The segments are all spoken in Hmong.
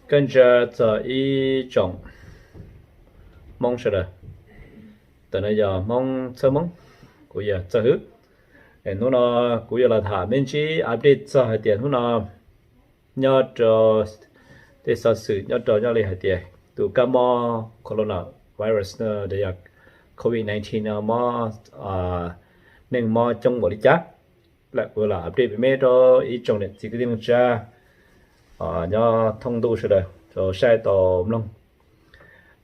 Koj ntsia txog ib tsoom Hmoob sawv daws, ntawm no yog Hmoob txhawb Hmoob, kuv yog Txawj Hwb. Hnub no kuv yuav los tham me ntsis update txog hais tias hnub no nyob rau tej xov xwm nyob rau nyob li hais tias tus kab mob corona virus no yog covid nineteen no mob, neeg mob coob npaum li cas. Lawm kuv los update me me rau ib tsoom niam txiv kwv tij neej tsa nyob thoob ntuj sawv daws rau saib tau mloog.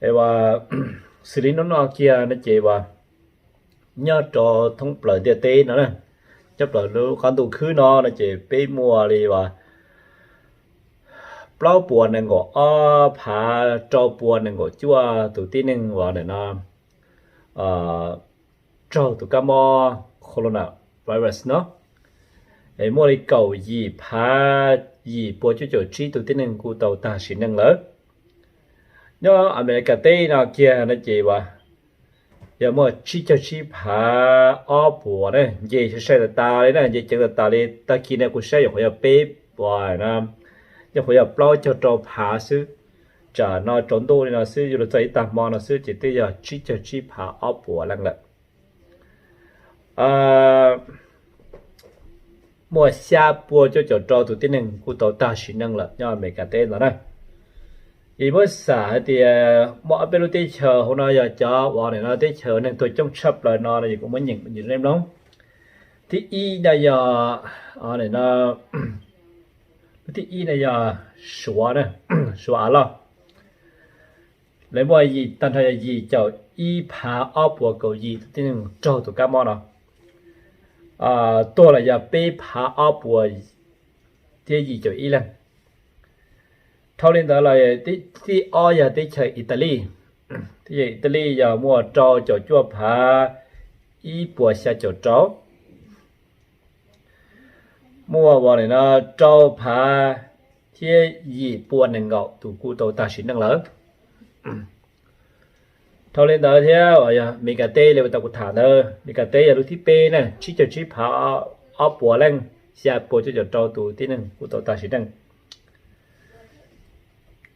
Es uas xws li hnub no kiag no ces uas nyob rau thoob plaws ntiaj teb no na, nyob plaws lub qab ntuj khwb no no ces peb muaj li uas plaub puas nees nkaum ob phav rau puas nees nkaum cuaj tus tib neeg uas nim no raug tus kab mob corona virus no. Es muaj li kaum yim phav yim puas cuaj caum tsib tus tib neeg kuj tau tag sim neej lawm. Nyob Amelikas teb no kiag no ces uas yog muaj tsib caug tsib phav ob puas na, nce sai sai tas tas li na, nce ceev tas tas li. Tag kis no kuv saib yuav qhuav yog peb puas, yuav qhuav yog plaub caug rau phav xwb. Tsam no tsaus ntuj li no xwb, yuav luag txog ib tag hmo no xwb ces twb yog tsib caug tsib phav ob puas leej lawm. Muaj xya puas cuaj caum rau tus tib neeg kuj tau tag sim neej lawm nyob Amelikas teb no na. Es muab xam hais tias muaj ob peb lub teb chaws hauv no yog cov uas nim no teb chaws neeg tuag coob tshaj plaws no no es kuv muab nyeem rau nej mloog. Thib ib no yog, nim no, lub thib ib no yog Suav na, Suav av loj. Lawv muaj yim, tag nrho yog yim caum ib phav ob puas kaum yim tus tib neeg raug tus kab mob no. Tuag los yog peb phav ob puas thiab yim caum ib leej. Dhau li ntawd los thib ob yog teb chaws Italy. Teb chaws Italy yog muaj rau caum cuaj phav ib puas xya caum rau, muaj uas nim no rau phav thiab yim puas nees nkaum tus kuj tau tag sim neej lawm. Dhau li ntawd thiab uas yog Amelikas teb li uas tau kuv tham ntawd, Amelikas teb yog lub thib peb na, tsib caug tsib phav ob puas leej, xya puas cuaj caum rau tus tib neeg kuj tau tag sim neej.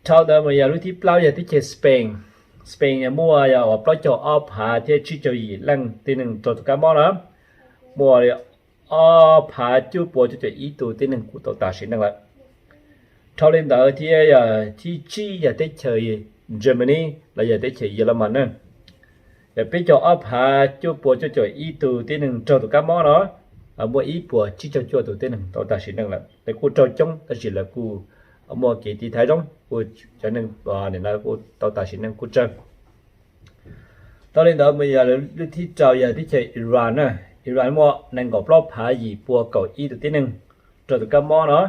Dhau ntawd mus yog lub thib plaub yog teb chaws Spain. Spain yog muaj yog uas plaub caug ob phav thiab tsib caug yim leej tib neeg raug tus kab mob no, muaj li ob phav cuaj puas cuaj caum ib tus tib neeg kuj tau tag sim neej lawm. Dhau li ntawd thiab yog thib tsib yog teb chaws Germany los yog teb chaws Yelemas na, yog peb caug ob phav cuaj puas cuaj caum ib tus tib neeg raug tus kab mob no, muaj ib puas tsib caug cuaj tus tib neeg tau tag sim neej lawm. Lawv kuj raug coob tab sis lawv kuj muaj kev tiv thaiv zoo, kuj cov neeg kuj tau tag sim neej kuj tsawg. Dhau li ntawd mus yog lub thib rau yog teb chaws Iran na, Iran muaj nees nkaum plaub phav yim puas kaum ib tus tib neeg raug tus kab mob no,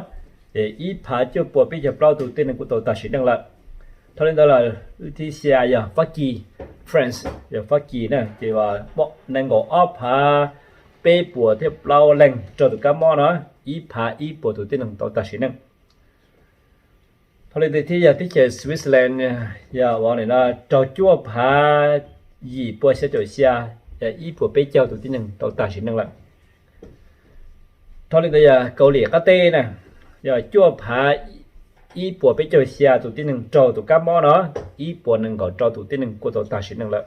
ces ib phav cuaj puas peb caug plaub tus tib neeg kuj tau tag sim neej lawm. Dhau li ntawd los lub thib xya yog Fab Kis, France, yog Fab Kis na, ces muaj nees nkaum ob phav peb puas thiab plaub leeg raug tus kab mob no, ib phav ib puas tus tib neeg tau tag sim neej. Dhau li ntawd thiab yog teb chaws Switzerland, yog uas nim no rau cuaj phav yim puas xya caum xya, yog ib puas peb caug tus tib neeg tau tag sim neej lawm. Dhau li ntawd yog Kaus Lim qab teb na, yog cuaj phav ib puas peb caug xya tus tib neeg raug tus kab mob no, ib puas nees nkaum rau tus tib neeg kuj tau tag sim neej lawm.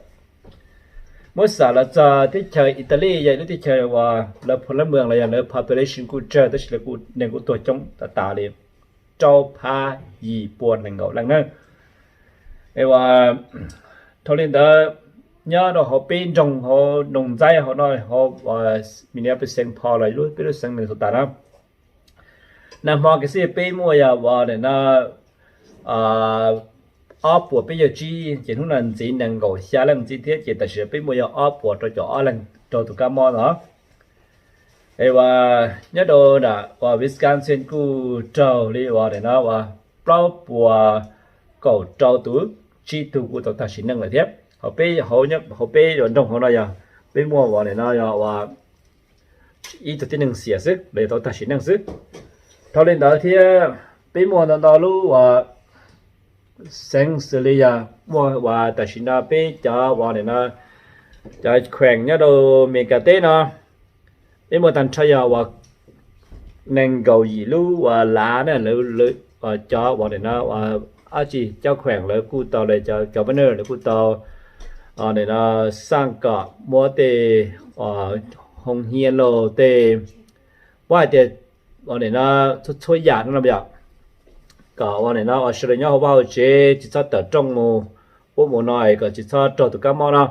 Muab xam los txog teb chaws Italy yog ib lub teb chaws uas lawv pha lab mws los yog lawv population kuj tsawg tab sis lawv kuj neeg kuj tuag coob tas tas li, rau phav yim puas nees nkaum leej na. Es uas dhau li ntawd nyob rau hauv peb nroog hauv Noog Ntxaib hauv no, hauv Minneapolis, Saint Paul los lub peb lub xeev Minnesota na, nag hmo kiag xwb peb muaj yog uas nim no ob puas peb caug tsib, ces hnub no ntxiv nees nkaum xya leej ntxiv thiab, ces tam sim peb muaj yog ob puas rau caum ob leeg raug tus kab mob no. Es uas nyob rau nram uas Wisconsin kuj raug li uas nim no uas plaub puas kaum rau tus, tsib tug kuj tau tag sim neej lawm thiab. Hauv peb, hauv peb nroog hauv no yog peb muaj uas nim no yog uas ib tug tib neeg xiam xwb los yog tau tag sim neej xwb. Dhau li ntawd thiab peb muaj ntau ntau lub uas xeev xws li yog muaj uas tam sim no peb cov uas nim no cov kheem nyob rau Amelikas teb no, peb muaj tag nrho yog uas nees nkaum yim lub uas lav na, cov uas nim no uas dab tsi, cab kheem lawv kuj tau, lawv cov governor lawv kuj tau nim no xaj kom muab tej hoo hia los tej, muab hais tias nim no txhua txhua yam no yom, kom ua nim no ua sawv daws nyob hauv vaj hauv tsev tsis txhob tawm rooj mus ub mus no es kom tsis txhob raug tus kab mob no.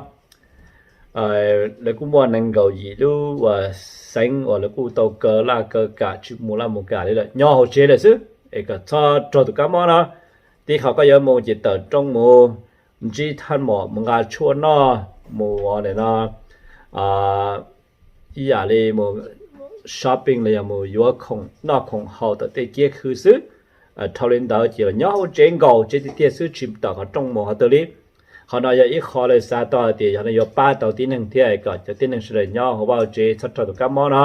Lawv kuj muaj nees nkaum yim lub uas xeev uas lawv kuj tau kaw laj kaw kam tsis mus laj mus kam li lawm, nyob hauv tsev lawm xwb es kom txhob raug tus kab mob no. Tib qhov koj yuav mus ces tawm rooj mus ntsib thaj mom mus nqa tshuaj noj mus ua nim no ib yam li mus shopping los yog mus yuav khoom noj khoom haus tom tej kiab khw xwb. Dhau li ntawd ces los nyob hauv tsev nkaum tsev tiag tiag xwb, tsis tawm qhov rooj mus qhov twg li. Qhov no yog ib qho lawv xav tau hais tias yog no yuav pab tau tib neeg thiab kom cov tib neeg sawv daws nyob hauv vaj hauv tsev txhob raug tus kab mob no.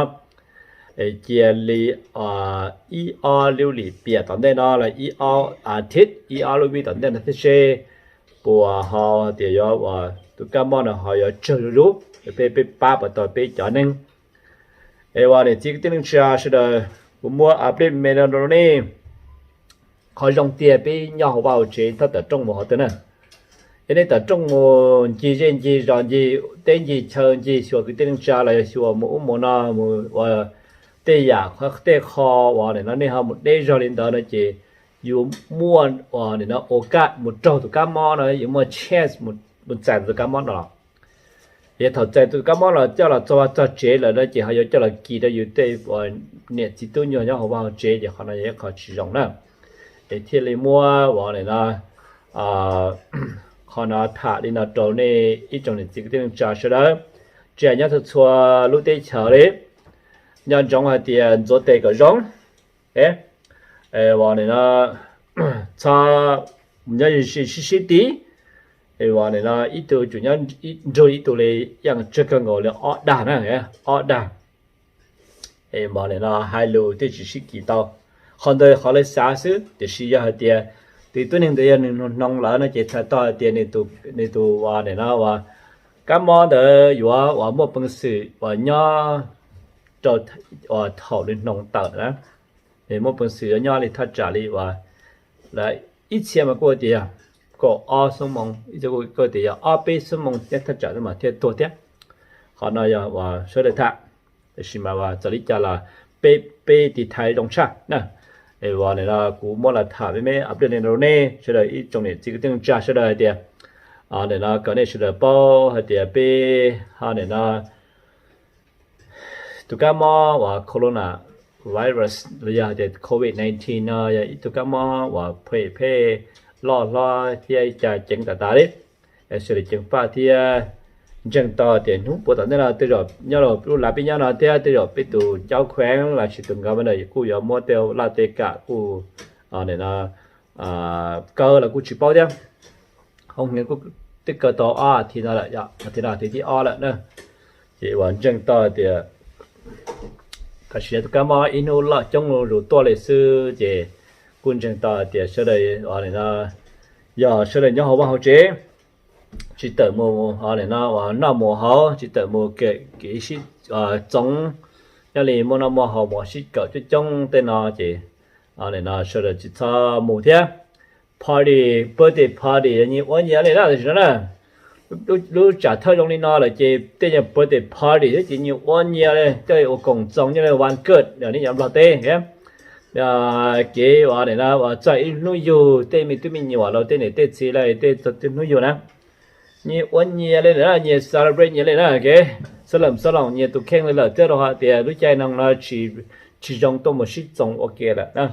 Cia li ib ob lub lim piam tom ntej no los ib ob athiv, ib ob lub vij tom ntej no thiab seb puas ho tias yuav ua tus kab mob no ho yuav tsawg zuj zus, peb peb pab puas tau peb cov neeg. Es ua niam txiv kwv tij neej tsa sawv daws, kuv muab update me no rau nej. Qhov zoo tiag peb nyob hauv vaj hauv tsev txhob tawm rooj mus qhov twg na. Es nej tawm rooj mus ncig zej ncig zos ncig teb ncig chaw ncig xyuas kwv tij neej tsa los yog xyuas mus ub mus no mus ua tej yam tej qho uas nim no nej ho mus deb zog li ntawd no ces yus muaj uas nim no ua kaj mus raug tus kab mob no, yus muaj chance mus txais tus kab mob no los. Yog thaum txais tus kab mob los coj los txog vaj txog tsev lawm no ces ho yuav coj los kis rau yus tej niam txiv tub nyuag nyob hauv vaj hauv tsev ces qhov no yog ib qho tsis zoo na. Es thiaj li muab uas nim no qhov no tham li no rau nej ib tsoom niam txiv kwv tij neej tsa sawv daws, tsis hais nyob txhua txhua lub teb chaws li, nco ntsoov hais tias ntxuav tes kom zoo. Uas nim no txhob nyob sib sib tid. Uas nim no ib tug tsum nyob nrug ib tug li, yeej tsawg kawg nkaus li ob dag na, ob dag. Uas nim no hais lus twb tsis sib kis tau. Qhov ntawd qhov lawv xav xwb, tiam sis yog hais tias tus tib neeg ntawd yog nws hnoos lawm no ces txhais tau hais tias nws tus uas nim no uas kab mob ntawd yuav uas muaj peev xwm uas nyob rau uas thaum nws hnoos tawm na, nws muaj peev xwm yuav nyob li thaj tsam li uas lawv ib txhia mas kuj tias yog kaum ob xuab moos, ib txhia kuj tias yog ob peb xuab moos thiab thaj tsam mas thiaj tuag thiab. Qhov no yog uas sawv daws tham, tiam sis mas uas txawm li cas los peb peb tiv thaiv zoo tshaj na. Es uas nim no kuv muab los tham me me update li no rau nej sawv daws ib tsoom niam txiv kwv tij neej tsa sawv daws hais tias nim no kom nej sawv daws paub hais tias peb ho nim no tus kab mob uas corona virus los yog hais tias covid nineteen no yog ib tug kab mob uas phem phem loj hlob thiab ib co ceev tas tas li. Sawv daws ceev faj thiab ntseeg tau tias hnub puav tom ntej no tej zaum nyob rau lub lav peb nyob no thiab tej zaum peb tus cab kheem los sis tus governor kuj yuav muab tej laj tej kam kuj nim no kaw los kuj tsis paub thiab. Hoo hniav kuj twb kaw tau ob athiv no lawm, athiv no athiv thib ob lawm na. Ces uas ntseeg tau tias tam sim no tus kab mob ib hnub loj coob zuj zus tuaj li xwb ces kuj ntseeg tau tias sawv daws nim no yog sawv daws nyob hauv vaj hauv tsev, tsis tawm mus nim no uas noj mus haus, tsis tawm mus kev sib txoov, nyob li muaj noj muaj haus mus sib kawm coob coob tej no ces nim no sawv daws tsis txhob mus thiab. Party, birthday party nyias ua nyias li na tam sim no na. Lub tsam thawj zoo li no lawm ces tej nyuag birthday party thiab ces nyias ua nyias li, coj ua koom txoos nyob li wan kawj nej cov Nplog teb. Kev uas nim no uas txog ib hnub yug tej me tub me nyuam los tej niam tej txiv lawm tej hnub yug na, nyias ua nyias li na, nyias celebrate nyias li na, kev xab lom xab loos nyias tus kheej li lawm thiab rau qhov tias lub caij no no tsis zoo tuaj mus sib txoov ua ke lawm na.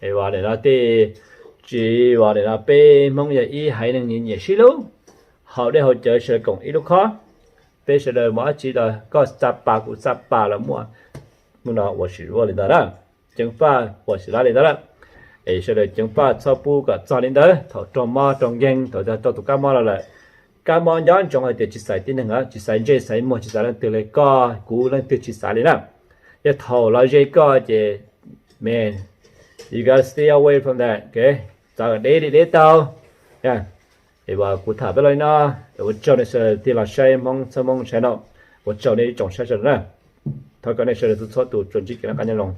Uas nim no tej tsis uas nim no peb Hmoob yog ib haiv neeg nyiam nyiam sib hlub, haus dej haus cawv sawv daws koom ib lub khob, peb sawv daws mus dab tsi los koj xa pas kuv xa pas los muaj, hnub no ua sim ua li ntawd na, ceev faj ua sim lab li ntawd lawm. Es sawv daws ceev faj txhob pub kom txog li ntawd, thaum raug mob raug nkeeg, thaum raug tus kab mob los lawm, kab mob nco ntsoov hais tias tsis xaiv tib neeg, tsis xaiv ntsej xaiv muag, tsis xaiv leej twg li, koj kuv leej twg tsis xaiv li na. Yog thaum los ze koj ces, man, you gotta stay away from that, okay? Txav kom deb li deb tau. Es uas kuv tham peb los li no, ua tsaug nej sawv daws tig los saib Hmoob txhawb Hmoob channel, ua tsaug nej ib tsoom saib sawv daws na. Thov kom nej sawv daws txhua txhua tus tsuas ntsib kev noj qab nyob zoo.